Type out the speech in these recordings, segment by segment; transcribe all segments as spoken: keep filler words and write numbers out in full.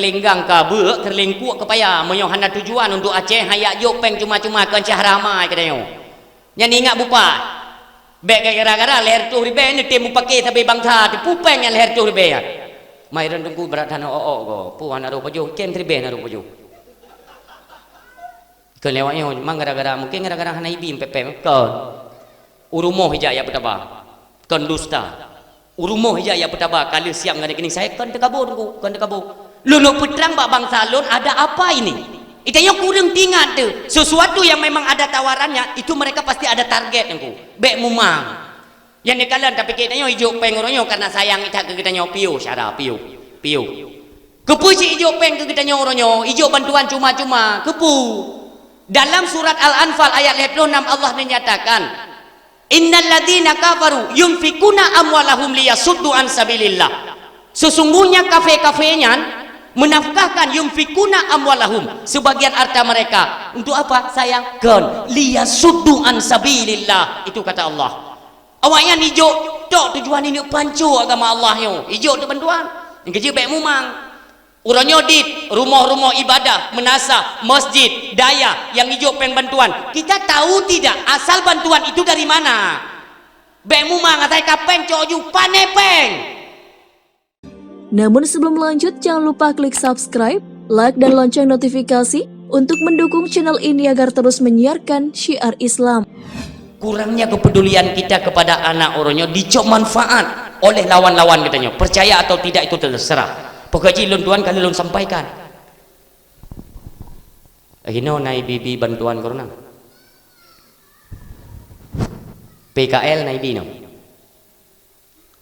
Keulinggang ka beuk, keulingkuek keu paya, meunyoe hana tujuan untuk Aceh, han jak jok péng cuma-cuma keu syah ramai keu tanyoe. Nyan ingat bupat. Bék gara-gara lhèe reutôh ribèe neutem mupaké sabe bansa teupeue péng nyang lhèe reutôh ribèe nyan. Mai ron teungku brat hana ôk-ôk go, peue hana roh pajoh, kém siribèe hana roh pajoh. Keu lewat nyoe, memang gara-gara, mungkin gara-gara hana ibi pepeng, kon. U rumoh ijak ya peutaba. Kon dusta. U rumoh ijak ya peutaba, ka lheueh siang ngon keuning saya kon teukabô teungku, kon teukabô. Lôn lôn peutrang bak bansa lôn, ada apa ini? Itanyoe kureueng tingat teuh, sesuatu yang memang ada tawarannya, itu mereka pasti ada target teungku. Bék mumang. Nyang neukalon tapiké tanyoe ijok péng uroe nyoe karena sayang that keu geutanyoe, piôh syara, piôh, piôh. Keupeue cit ijok péng keu geutanyoe uroe nyoe, ijok bantuan cuma-cuma, keupeue? Dalam surat Al-Anfal ayat lhèe ploh nam Allah neunyatakan, "Innal ladzina kafaru yunfikuna amwalahum liyasuddu an sabilillah." Sesungguhnya kafé-kafé nyan menafkahkan, yunfikuna amwalahum, sebagian harta mereka. Untuk apa? Sayang, kon, liyasuddu an sabilillah. Itu kata Allah. Awaknyan ijok tok tujuan ineuk pancô agama Allah nyoe. Ijok teuk bantuan. Nyang keujeuet bék mumang. Uroe nyoe dit, rumoh-rumoh ibadah, meunasah, masjid, dayah nyang ijok péng bantuan. Kita tahu tidak asal bantuan itu dari mana? Bék mumang asai ka péng cok ju pané péng. Namun sebelum lanjut, jangan lupa klik subscribe, like, dan lonceng notifikasi untuk mendukung channel ini agar terus menyiarkan syiar Islam. Kurangnya kepedulian kita kepada anak uroe nyoe dicok manfaat oleh lawan-lawan geutanyoe. Percaya atau tidak itu terserah. Pokok jih lôn tuan ka lôn sampaikan. Inoe na ibi-ibi bantuan keurunan. P K L na ibi nyoe.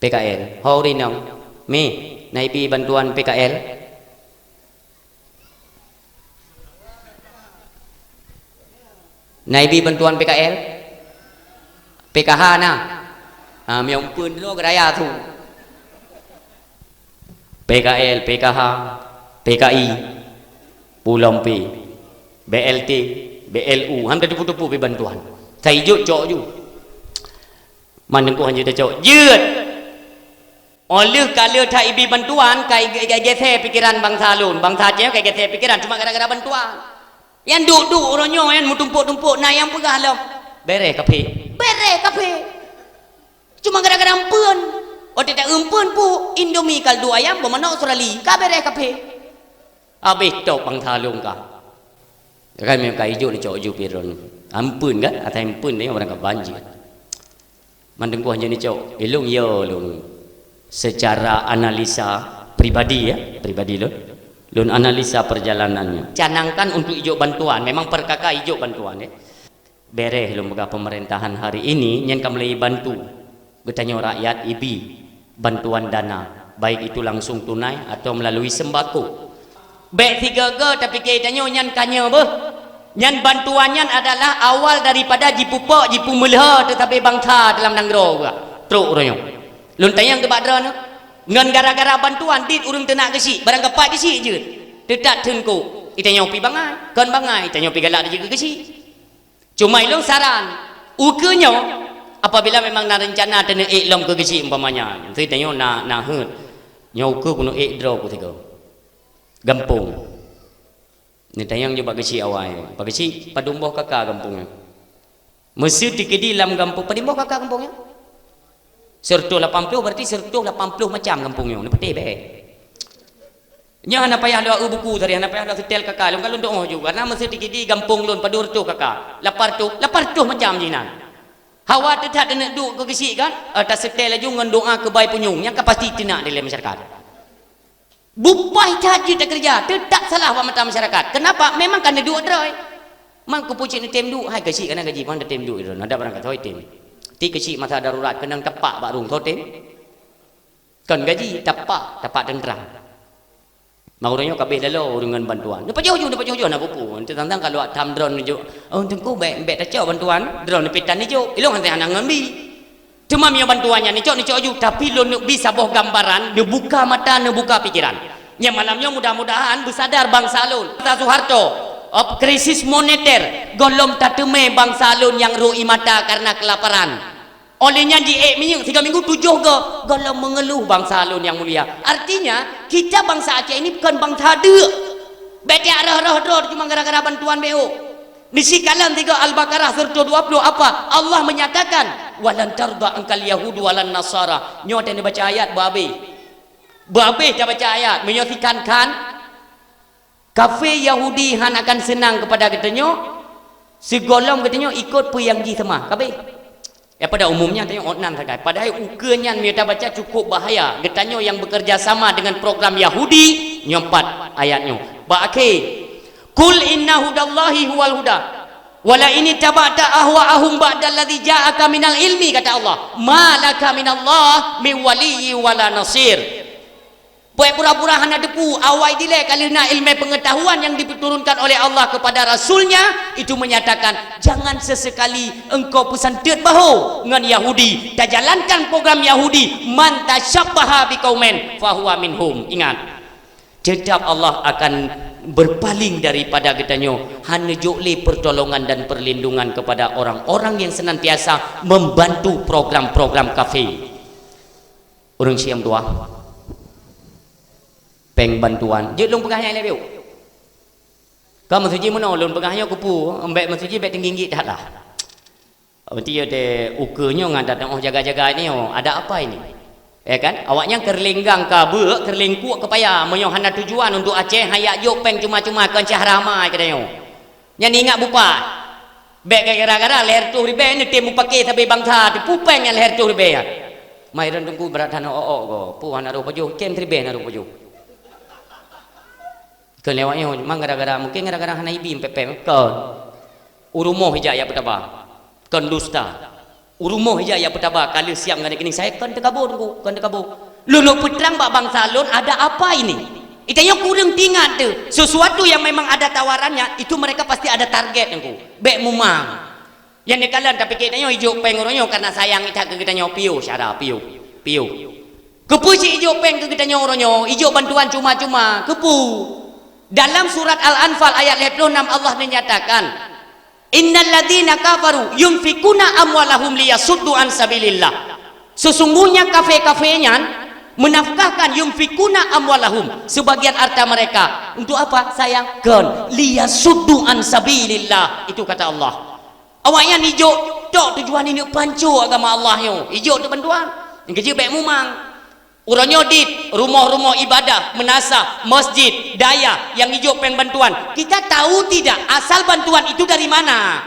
P K L. Ho ureueng inong, mi, na ibi bantuan P K L? Na ibi bantuan P K L? P K H na? Ha, meunyoe peue droe geuraya su. P K L, P K H, P K I, Pulom P, B L T, B L U, han teupeue-teupeue bantuan. Sai jok cok ju. Man teungku hanjeuet tacok. Jeuet! Óh lheueh ka lheueh that ibi bantuan, ka i-, i-, i-, gésé pikeran bansa lôn. Bansa Aceh ka gésé pikeran cuma gara-gara bantuan. Nyang duek-duek uroe nyoe nyan meutumpôk-tumpôk na nyang peugah lom. Bèrèh kaphé. Bèrèh kaphé. Cuma gara-gara eumpeuen. Watèe ta eumpeuen pu, Indomie kaldu ayam, beumanok Australia. Ka bèrèh kaphé. Habéh tok bansa lôn ka. Kan meuka ijok neucok ju pih droeneuh. Eumpeuen kan? Asai eumpeuen nyoe barang ka banjir. Man teungku hanjeuet neucok. Ilôn yo lôn. Secara analisa pribadi ya, pribadi lôn. Lôn analisa perjalanannya. Canangkan untuk ijok bantuan, memang perkaka ijok bantuan ya. Bèrèh lôn peugah pemerintahan hari ini nyan ka mulai bantu geutanyoe rakyat ibi bantuan dana, baik itu langsung tunai atau melalui sembako. Bèk sigoe-goe tapike tanyoe nyan ka nyoe beuh. Nyan bantuan nyan adalah awal daripada jipeupok, jipeumeuleuho teutabé bansa dalam nanggroe geuh. Trok uroe nyoe. Lôn tanyong teubak droeneuh. Ngon gara-gara bantuan dit ureueng teunak geusyik, barang kapai geusyik jeuet. Teutab theun kôk, itanyoe pi bangai, kon bangai, itanyoe pi galak jeuet keu geusyik. Cuma ilôn saran, ukeue nyoe, apabila memang na reuncana teuneuk ék lom keu geusyik umpamanya, nyoe tanyoe na, na heuet, nyoe ukeue keuneuk ék droe keu sigoe. Gampông. Neutanyong ju bak geusyik awai, bak geusyik padum boh kaka gampông nyoe. Meuseu tikeudi lam gampông, padum boh kaka gampông nyoe? Seureutôh lapan ploh, berarti seureutôh lapan ploh macam gampông nyoe, neupatéh bèe. Nyoe hana payah lôn eu buku tadi, hana payah lôn seutôt kaka. Lôn ka lôn tu'oh ju, karena meuseu tikeudi gampông lôn padum reutôh kaka. Lapan reutôh, lapan reutôh macam jih nan. Hawa teuh that teuneuk duek keu geusyik kan? Eh, taseutôt laju ngon doa keubai punyueng. Nyang ka pasti teunak dilèe masyarakat. Bupai that jih takeureuja, teutab salah bak mata masyarakat. Kenapa? Memang ka neuduek droe. Man keupeue cit neutem duek, hai geusyik kana gaji, man tatem duek droe. Ada barang ka soe tem. Ti geusyik masa darurat keunong tapak bak rueng soe tem. Kon gaji, tapak, tapak teuntra. Maka ureueng nyoe ka abéh lalo ureueng ngon bantuan. Neupajoh ju, neupajoh ju, hana peue-peue. Teuntang ka luwat tham droeneuh jok. Oh, teungku, bèk, bèk tacok bantuan. Droeneuh pih tan neujok. Ilôn hana ngon bi. Teuma meunyoe bantuan nyan neucok, neucok ju. Tapi lôn neuk bi saboh gambaran, neubuka mata, neubuka pikeran. Nyang malam nyoe mudah-mudahan beusadar bansa lôn. Masa Soeharto, oh, krisis moneter, gohlom tateumé bansa lôn nyang rhot ie mata kareuna keulaparan. Oleh nyan jiék minyeuk sigoe minggu tujoh go, gohlom meungeuluh bansa lôn nyang mulia. Artinya, kita bansa Aceh ini bukan bansa deuk. Bék tiak rhoh-rhoh droe cuma gara-gara bantuan B O. Di sikalon tiga Al-Baqarah seratus dua puluh apa? Allah menyatakan, "Walan tarda angkal yahudu walan nasara." Nyoe teuh neubaca ayat beu habéh. Beu habéh tabaca ayat. Meunyoe sikan-kan, kafé Yahudi hana akan seunang keupada geutanyoe, sigohlom geutanyoe ikot peue nyang jiseumah. Ka habéh. Ya, pada umumnya tanyoe ot nan sagai. Padahai ukeue nyan meunyoe tabaca cukup bahaya. Geutanyoe nyang bekerja sama dengan program Yahudi, nyoe pat ayat nyoe. Bak akhé, "Qul inna hudallahi huwal huda, wa la in ittaba'ta ahwa'ahum ba'dalladzi ja'aka minal ilmi," kata Allah, "ma laka minallah min waliyyin wala nasir." Pue pura-pura hana teupeue, awai dilée ka lheueh na ileumé peungeutahuan nyang diturunkan oleh Allah keupada Rasul-Nya, itu menyatakan, "Jangan sesekali engkau peusanteut bahu ngon Yahudi, tajalankan program Yahudi, man tasyabbaha biqaumin fahuwa minhum." Ingat, tetap Allah akan berpaling daripada geutanyoe, hana jok lé pertolongan dan perlindungan kepada orang-orang yang senantiasa membantu program-program kafir. Ureuëng siam dua. Péng bantuan. Jeuet lôn peugah nyang lé biu. Ka meusuji meunoe lôn peugah nyoe keupeue, bék meusuji bék teungginggik that lah. Berarti ya deh ukeue nyoe ngan datang oh jaga-jaga ini oh, ada apa ini? Ya kan? Awaknyan keureuléng gang ka beuk, keureuléng kuek keupaya, meunyoe hana tujuan untuk Aceh, hayak jok péng cuma-cuma kon syah ramai keu tanyoe. Nyan ingat bupat. Bék gara-gara lhèe reutôh ribèe neutem mupake sabe bansa teupeue péng nyang lhèe reutôh ribèe nyan. Mai ron teungku brat hana ôk-ôk go. Peue hana roh pajoh, kem ribèe hana roh pajoh. Kon lewat nyoe, mang gara-gara, mungkin gara-gara hana ibi pepeng. Kon. U rumoh ija ya peutaba. Kon dusta. U rumoh ija ya peutaba, ka lheueh siap ngon keuning. Saya kon teukabo teungku, kon teukabo. Lôn lôn peutrang bak bansa lôn, ada apa ini? Itanyoe kureueng tingat teuh, sesuatu yang memang ada tawarannya, itu mereka pasti ada target teungku. Bék mumang. Nyang neukalon tapike tanyoe ijok péng uroe nyoe karena sayang that keu geutanyoe piôh syara piôh. Piôh. Keupeue cit ijok péng keu geutanyoe uroe nyoe, ijok bantuan cuma-cuma. Keupeue? Dalam surat Al-Anfal ayat lhèe ploh nam Allah neunyatakan, "Innal ladzina kafaru yunfikuna amwalahum liyasuddu an sabilillah." Sesungguhnya kafé-kafé nyan menafkahkan yunfikuna amwalahum, sebagian harta mereka. Untuk apa? Sayang. Kon, liyasuddu an sabilillah. Itu kata Allah. Awaknyan ijok tok tujuan ini panco agama Allah nyoe. Ijok tu bantuan. Nyang keuji bék mumang. Uroe nyoe dit, rumoh-rumoh ibadah, meunasah, masjid, dayah nyang ijok péng bantuan. Kita tahu tidak asal bantuan itu dari mana?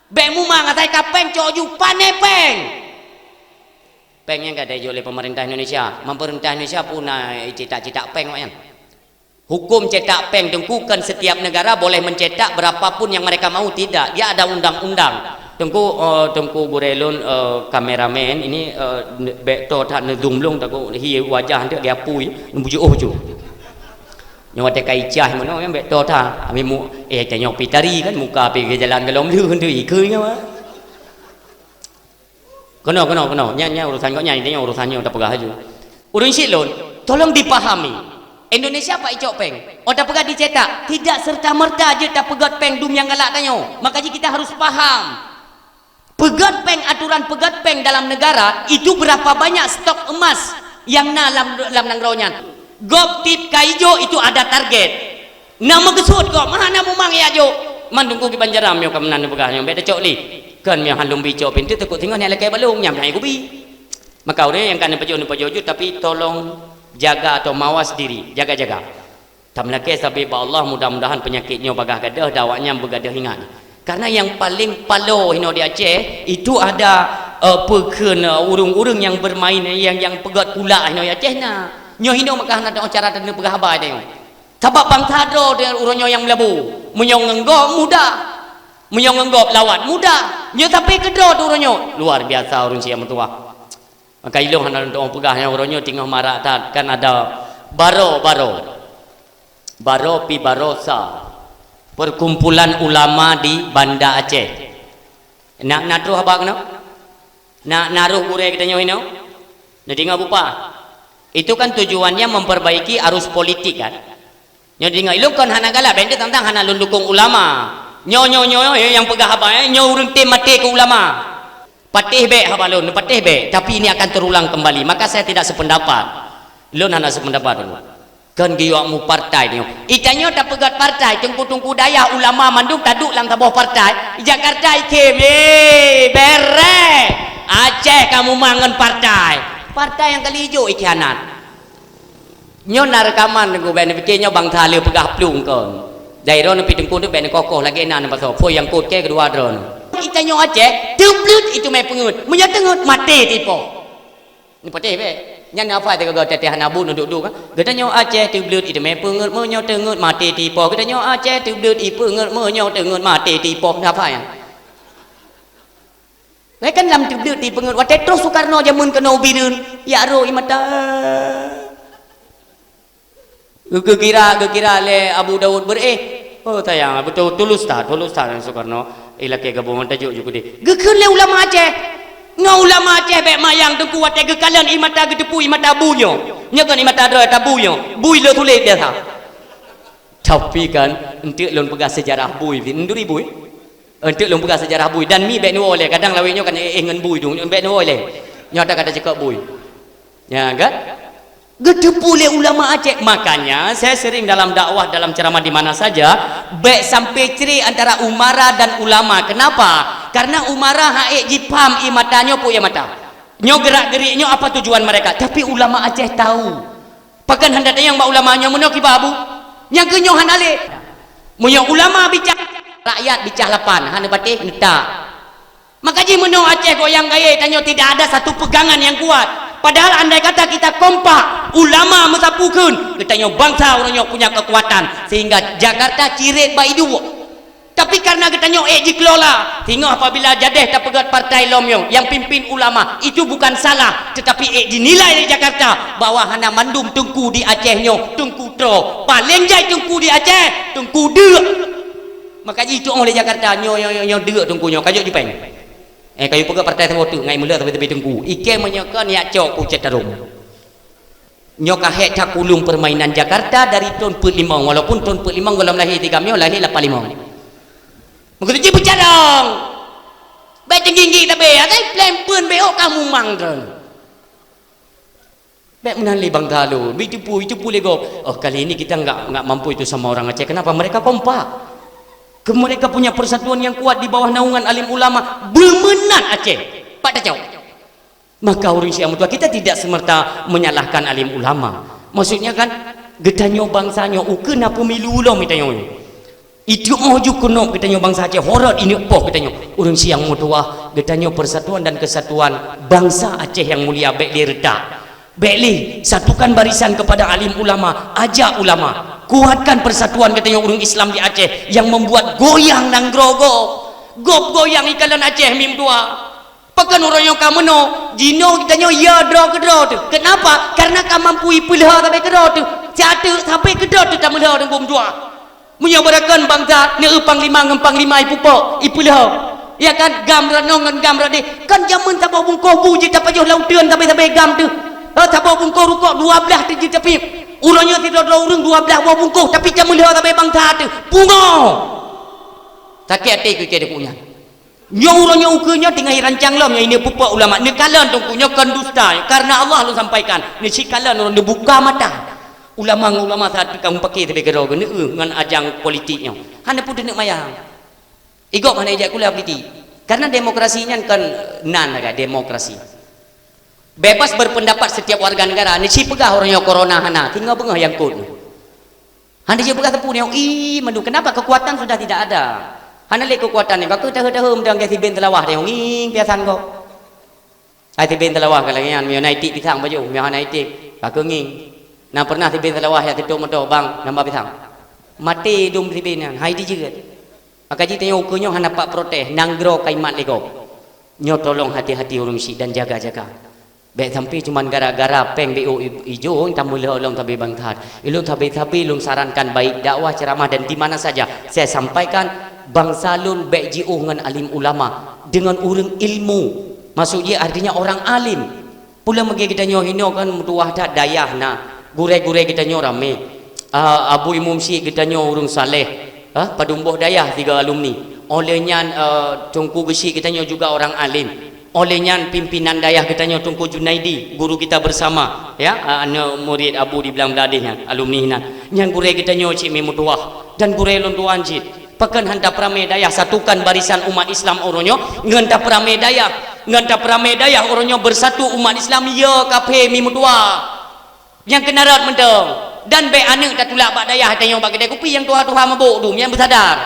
Bék mumang asai ka péng cok ju pané péng. Péng nyang ka ijok lé pemerintah Indonesia. Pemerintah Indonesia pun na cetak-cetak péng awaknyan. Hukum cetak péng teungku kan setiap negara boleh mencetak berapa pun yang mereka mau, tidak. Dia ada undang-undang. Teungku, eh, teungku gurée lôn, eh, kameramen ini, eh, bék to that neuzoom lôn takot hi wajah tu dia pui, neubujuk oh ju. Nyoe watée ka icah meunoe bék to that. Ami mu, eh tanyoe pitari kan muka pi ke jalan galom lheueh tu ikeu nyoe. Keunoe, keunoe, keunoe. Nyan, nyan urusan gobnyan, inti nyan urusan nyoe tapeugah laju. Ureuëng syiek lôn, tolong dipahami. Indonesia pak icok péng. Oh tapeugah dicetak, tidak serta-merta jeuet tapeugét péng dum nyang galak tanyoe. Maka jih kita harus paham. Peugét péng, aturan peugét péng dalam negara itu berapa banyak stok emas yang na lam, lam nanggroe nyan. Gob tieb ka ijok itu ada target. Na meukeusut gob, meuhana mumang ya jok. Man teungku kiban jaram nyoe ka meunan neupeugah nyoe, bék tacok lé. Kon meuhan lôn bicok pintoe teukuk singoh nyan lakée balong nyang hai kubi. Maka ureuëng nyang ka neupajoh neupajoh jeuet, tapi tolong jaga atau mawas diri, jaga-jaga. Tameulakée sabe bak Allah, mudah-mudahan peunyakét nyoe bagaih gadôh dan awaknyan beugadôh ingat. Karena yang paling palo hinoe di Aceh itu ada, eh, peukheun, eh, ureuëng-ureuëng yang bermain, yang, yang peugét kulak hinoe di Aceh na. Nyoe hinoe maka hana teuh cara tanyoe peugah haba tanyoe. Sabab bansa droe teuh uroe nyoe nyang meulabu. Meunyoe ngon gob mudah. Meunyoe ngon gob lawat mudah. Nyoe sampai keu droe teuh uroe nyoe. Luar biasa ureuëng siat meutuwah. Maka ilong hana lôn tuoh peugah nyang uroe nyoe teungoh marak that kan ada baro-baro. Baro pi baro sa. Perkumpulan ulama di Banda Aceh. Nak na troh haba keunoe? Nak na roh gurée geutanyoe hinoe? Neudeungoe bupah. Itu kan tujuannya memperbaiki arus politik kan? Nyoe deungoe ilong kon hana galak, bèk teuntang hana lôn dukong ulama. Nyoe, nyoe, nyoe, nyoe nyang peugah haba, eh, nyoe ureueng tem maté keu ulama. Patéh bék haba lôn, patéh bék, tapi ini akan terulang kembali. Maka saya tidak sependapat. Lôn hana sependapat lôn. Kon geuyue mu partai nyoe. Itanyoe tapeugét partai, teungku-teungku dayah, ulama mandum taduek lam saboh partai. Jakarta ikhém, eh, bereh. Aceh kamu mangen partai. Partai nyang kali ijo ikhianat. Nyoe na reukaman teungku, bék neupiké nyoe bangsa le peugah plueng kon. Dai droeneuh pih teungku tu bék neukokoh lagée na neupasoe. Phôi nyang kot kée keudua droeneuh. Itanyoe Aceh, teubleuet itu mé peungeuet. Meunyoe teungeuet, maté tipoh. Neupatéh bék. Nyan hafai teuka gata teuh hana buet neuduek-duek, kan? Geutanyoe Aceh teubleuet itamé peungeuet, meunyoe teungeuet maté tipoh. Geutanyoe Aceh teubleuet ipeungeuet, meunyoe teungeuet maté tipoh. Hafai nyan. Ngai kan lam teubleuet ipeungeuet, watée troh Sukarno jameun keunoe u Bireuen, jak rhot ie mata. Geukira, geukira lé Abu Daud Beureuéh. Oh, sayang, beutôi tulus that, tulus that Sukarno. Ilakée gabungan tajok ju keudeh. Geukheun lé ulama Aceh. Ngon ulama Aceh bék mayang teungku watée geukalon ie mata, geuteupeue ie mata bui nyoe. Nyoe kon ie mata droe, ata bui nyoe. Bui le sulet biasa. Tapi kan, enteuk lôn peugah seujarah bui, enduri bui. Enteuk lôn peugah seujarah bui. Dan mi bék neuwoe lé, kadang lawét nyoe kan éh ngon bui tu, bék neuwoe lé. Nyoe ata kata cakap bui. Ya kan? Geuteupeue lé ulama Aceh. Makanya, saya sering dalam dakwah, dalam ceramah di mana saja, bék sampai cre antara umara dan ulama. Kenapa? Karena umara han ék jipaham ie mata nyoe peue ie mata. Nyoe gerak-gerik nyoe apa tujuan mereka. Tapi ulama Aceh tahu. Pakon hana tanyong bak ulama nyoe meunoe kiban Abu? Nyang keu nyoe hana lé. Meunyoe ulama bicara, rakyat bicara lapan, hana patéh, neutak. Maka jih meunoe Aceh goyang gayée, tanyoe tidak ada satu pegangan yang kuat. Padahal andai kata kita kompak, ulama meusapeue kheun, geutanyoe bansa uroe nyoe punya kekuatan, sehingga Jakarta cirét bak iduek. Tapi karena geutanyoe ék jikelola, singoh apabila jadeh tapeugét partai lom nyoe, yang pimpin ulama, itu bukan salah, tetapi ék dinilai lé Jakarta bahwa hana mandum teungku di Aceh nyoe teungku troe. Paleng jai teungku di Aceh, teungku deuk. Maka jitu'oh lé Jakarta, nyoe, nyoe, nyoe, nyoe deuk teungku nyoe, ka jok jipéng. Eh, ka yue peugah partai saboh teuk, ngai meuleueh sabe-sabe teungku. Ikée meunyoe kon yak cok kucet tarông. Nyoe ka hék that kulung permainan Jakarta dari thon peuet limong, walaupun thon peuet limong gohlom lahé tigam nyoe lahé lapan limong. Meukeusut jih beucarông. Bék teungginggi tabe, asai pleng peuet bék ôk ka mumang droeneuh. Bék meunan lé bangga lôn, beuteupeu, beuteupeu lé gob. Oh, kali ini kita enggak, enggak mampu itu sama orang Aceh. Kenapa? Mereka kompak. Ke mereka punya persatuan yang kuat di bawah naungan alim ulama. Beumeunan Aceh. Pat tacok. Maka ureuëng syiah meutuah, kita tidak semerta menyalahkan alim ulama. Maksudnya kan, geutanyoe bansa nyoe ukeue na pemilu lom geutanyoe. Itu oh ju keunoe geutanyoe bansa Aceh, horot ineuk poh geutanyoe. Ureuëng syiah meutuah, geutanyoe persatuan dan kesatuan bansa Aceh yang mulia bék lé reutak. Bék lé satukan barisan kepada alim ulama, ajak ulama. Kuatkan persatuan geutanyoe ureuëng Islam di Aceh yang membuat goyang nanggroe gob. Gob goyang ikalon Aceh mim dua. Pakon uroe nyoe ka meunoe, jinoe geutanyoe ya droe keudroe teuh. Kenapa? Karena ka mampu ipeuleuha sabe keudroe teuh. Siat teuk sabe keudroe teuh tameuleuha deungon dua. Meunyoe beurakon bansa, neu panglima ngon panglima ipupok, ipeuleuha. Ya kan? Gam rot nyoe ngon gam rot deh. Kan jameun saboh bungkôh bu jeuet tapajoh lam uteuen sabe-sabe gam teuh. Eh, saboh bungkôh rukok dua blaih teuh jeuet tapiep. Uroe nyoe sidroe-droe ureuëng dua blaih boh bungkôh, tapi tameuleuha sabe bansa teuh. Pungo! Sakét até keu keu nyan. Nyoe uroe nyoe ukeue nyoe teungoh irancang lom nyoe, ini pupuk ulama. Neukalon teungku nyoe kon dusta. Karena Allah lôn sampaikan. Neusikalon uroe neubuka mata. Ulama ngon ulama saat ka meupaké sabe keudroe geuneue ngon ajang politik nyoe. Hana pun teuneuk mayang. Igob hana ijak kuliah politik. Karena demokrasi nyan kon nan lagée demokrasi. Bebas berpendapat setiap warga negara. Neusi peugah uroe nyoe corona hana. Tinggai beungoh nyang kot. Hana jeuet peugah teupeu nyoe, ih, mandum. Kenapa? Kekuatan sudah tidak ada. Hana lé kekuatan nyoe. Ka keuh tahe-tahe meudang gét siben teulawah nyoe, ngieng piasan gob. Ai siben teulawah ka lagée nyan, meunyoe na iték pisang baju, meunyoe hana iték, ka keuh ngieng. Na pernah siben teulawah jak teutuek moto, bang, nambah pisang. Maté dum siben nyan, hai dijeuet. Maka jih tanyoe ukeue nyoe hana pat protes, nanggroe kaimat lé gob. Nyoe tolong hati-hati ureuëng syiek dan jaga-jaga. Bék sampai cuman gara-gara péng B O I ijo, tameuleuha lom sabe bansa. Ilôn sabe-sabe lôn sarankan baik dakwah, ceramah dan di mana saja saya sampaikan, bansa lôn bék jiôh ngon alim ulama, deungon ureuëng ilmu. Maksud jih artinya orang alim. Pula meugé geutanyoe hinoe kan meutuwah that dayah na. Gurée-gurée geutanyoe ramé. Ah, Abu Imum Syik geutanyoe ureuëng saleh. Ah, padum boh dayah tiga alumni. Oleh nyan, ah, Teungku Geuchik geutanyoe juga orang alim. Oleh nyan, pimpinan dayah geutanyoe Teungku Junaidi, guru kita bersama, ya, aneuk murid Abu di Blang Bladeh nyan, alumni nyan. Nyan gurée geutanyoe cit mi meutuwah, dan gurée lôn tuan cit. Pakon han tapeuramé dayah, satukan barisan umat Islam uroe nyoe, ngon tapeuramé dayah, ngon tapeuramé dayah uroe nyoe beusatu umat Islam, ya, kaphé mi meutuwah. Nyang keuna rot mantong. Dan bék aneuk tatulak bak dayah, tanyoe bak keudée kupi nyang tuha-tuha mabök dum, nyang beusadar.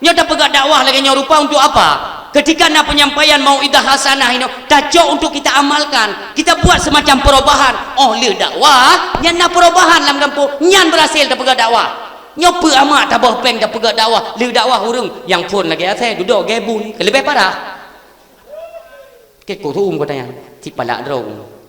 Nyoe tapeugah dakwah lagée nyoe rupa untuk apa? Ketika na penyampaian mauidhah hasanah inoe, tacok untuk kita amalkan. Kita buat semacam perubahan. Oh, lheueh dakwah, nyan na perubahan lam gampông, nyan berhasil tapeugah dakwah. Nyoe peue amat taboh péng tapeugah dakwah, lheueh dakwah ureuëng nyang phon lagée asée, dudoe gée bui, keuleubeh parah. Ke kureueng geutanyoe, cit palak droe.